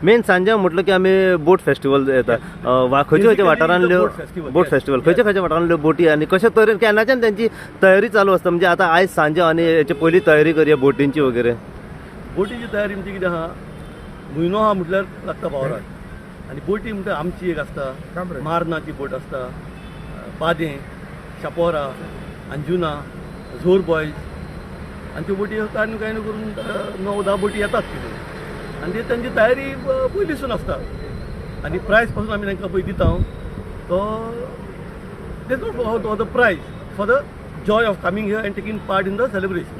Main सांज्यांव म्हटलं की आमी बोट फेस्टिवल येता. वा खंयच्या खंयच्या वाठारांतल्यो बोट फेस्टिवल, खंयच्या खंयच्या वाठारांतल्यो बोटी आनी कशे तरेन केन्नाच्यान तेंची तयारी चालू आसता? म्हणजे आतां आयज सांज्यांव आनी हेचे पयली तयारी करया बोटींची वगैरे. बोटीची तयारी म्हणजे कितें आहा, म्हयनो आहा म्हटल्यार लागता पावराक. आनी बोटी म्हणटा आमची एक आसता, मारनाची बोट आसता, बादें, शापोरा, अंजुना, झोर बॉयज, आनी त्यो बोटी कांय न्हू कांय न्हू करून 9-10 बोटी येतात तितून. आनी ते तांची तयारी पयलींसून आसता आनी प्रायस पासून आमी तांकां पळय दिता तो they not for the prize, for the joy of coming here and taking part in the celebration.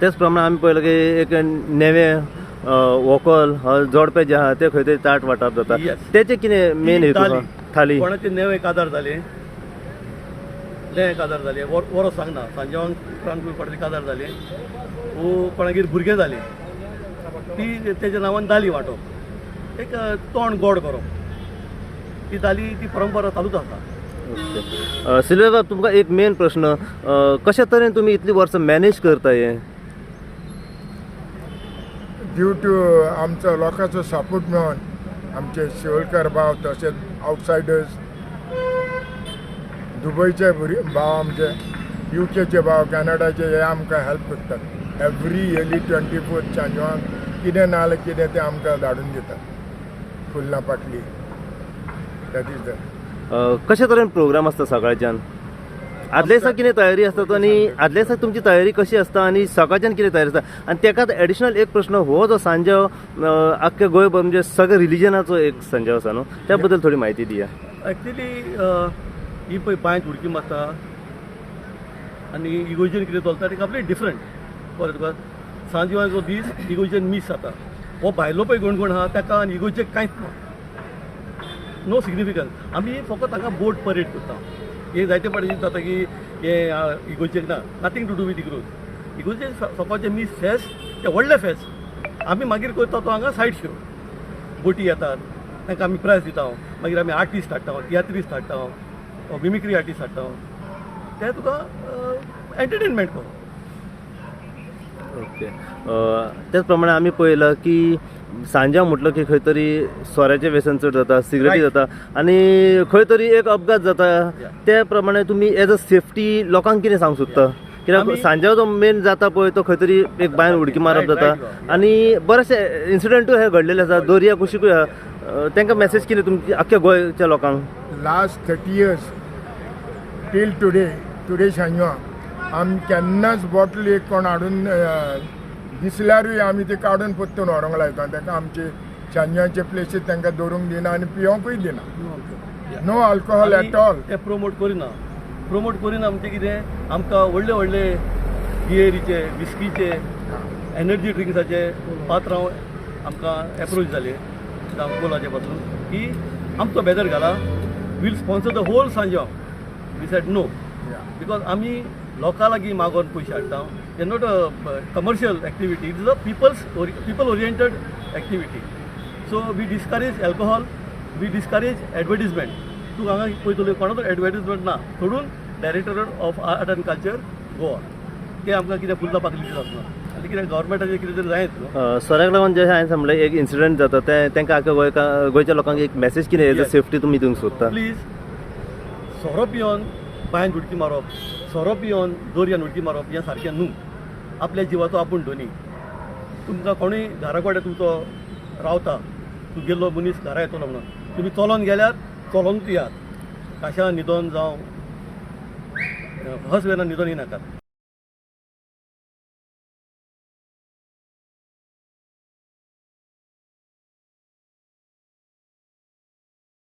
तेच प्रमाणे आमी पळयलां की एक नेवें व्हंकल जोडपें जें आहा तें खंय तरी ताट वांटप जाता, तेचें कितें मेन हेतू? थाली. कोणाचें नेवें काजार जालें, नेवें काजार जालें, वरो सांगना, सांजेवांक उपरांत कोणाचें काजार जालें वो कोणागेर भुरगें जालें, ती तेच्या नांवान दाली वांटप, एक तोंड गोड करप, ती दाली ती परंपरा चालूच आसा. ओके सिल्वेर बाब, तुमकां एक मेन प्रश्न, कशे तरेन तुमी इतलीं वर्सां मॅनेज करता हें? ड्यू टू आमचो लोकांचो सपोर्ट मेळोन आमचे शिवलकर भाव तशेंच आवटसायडर्स, दुबयचे भाव, आमचे युकेचे भाव, कॅनडाचे, हे आमकां हेल्प करतात. एवरी इयरली 24 सांजवांक कितें ना जाल्यार कितें तें आमकां धाडून दितात, फुलां पाटली. That is the. कशे तरेन प्रोग्राम आसता सकाळच्यान? आदल्या दिसा कितें तयारी आसता आनी आदल्या दिसा तुमची तयारी कशी आसता आनी सकाळच्यान कितें तयारी आसता? आनी तेकाच एडिशनल एक प्रश्न, हो जो सांज्यांव आख्ख्या गोंयभर म्हणजे सगळ्या रिलिजनाचो एक सांज्यांव आसा न्हू, त्या बद्दल थोडी म्हायती दिया. एक्चुली ही पळय बांयत उडकी मारता आनी इगोर्जेन कितें चलता तें कंप्लीट डिफरंट. बरें, तुका सांजवाचो दीस इगोर्जेन मीस जाता, हो भायलो पळय गणगण आहा ताका आनी इगोर्जेक कांयच ना, नो सिग्निफिकन्स. आमी फकत हांगा बोट परेड करता. हे जायते फावटी जाता की हे इगोर्जेक ना, नथींग टू do with इग्रोज. इगोर्जेन सकाळचें मीस फेस्त, तें व्हडलें फेस्त. आमी मागीर करता तो हांगा सायड शो, बोटी येतात तांकां आमी प्रायज दिता, मागीर आमी आर्टिस्ट हाडटा, तियात्रिस्ट हाडटा, मिमिक्री आर्टिस्ट हाडटा, ते तुका एंटरटेनमेंट करो. ओके, त्याच प्रमाणे आमी पळयलां की सांज्यांव म्हटलं की खंय तरी सोऱ्याचें व्यसन चड जाता, सिगरेटी जाता आनी खंय तरी एक अपघात जाता. त्या प्रमाणे तुमी एज अ सेफ्टी लोकांक कितें सांगूंक सोदता? कित्याक सांज्यांव जो मेन जाता पळय तो खंय तरी एक बांयन उडकी मारप जाता आनी बरेचशे इन्सिडंटूय हे घडलेले आसा, दर्या कुशिकूय आहा. तांकां मॅसेज कितें तुमची आख्ख्या गोंयच्या लोकांक? Last 30 years till today, today सांजवां आमी केन्नाच बॉटल एक कोण हाडून दिसल्यारूय आमी ती काडून परतून व्हरूंक लायता. ताका आमचे सांजवांचे प्लेसीर तांकां दवरूंक दिना आनी पियोंकूय दिना. No alcohol at all. ते प्रमोट करिना, प्रमोट करिना म्हणजे कितें, आमकां व्हडले व्हडले बियरीचे, विस्कीचे, एनर्जी ड्रिंक्साचे पात्रांव आमकां एप्रोच जाले जावं कोलाचे पासून की आमचो बेदर घाला, we'll sponsor the whole Sanjao. We said no, because आमी लोकां लागीं मागोन पयशे हाडटा. They not a commercial activity, it is a people oriented activity. So we discourage alcohol, we discourage advertisement. तूं हांगा पळयतलो कोणाचो एडवर्टीजमेंट ना, सोडून directorate of art and culture Goa, ते आमकां कितें फुलां पाकली दितात ना आनी कितें गव्हर्मेंटाचें कितें तरी जायच न्हू. सोऱ्याक लागून जशें हांवें सांगलें एक इन्सिडंट जाता, तें तांकां आख्ख्या गोंयच्या लोकांक एक मॅसेज कितें एज अ सेफ्टी तुमी दिवंक सोदता? प्लीज, सोरो पिवन बांयन उडकी मारप, सोरो पिवन दर्यान उडकी मारप हें सारकें न्हू. आपल्या जिवाचो आपूण धनी. तुमकां कोणूय घरा कडेन तुमचो रावता, तूं गेल्लो मनीस घरा येतलो म्हणून तुमी चलोन गेल्यार चलोनूच येयात, काशा न्हिदोन जावं हस वेना न्हिदोन येनाकात.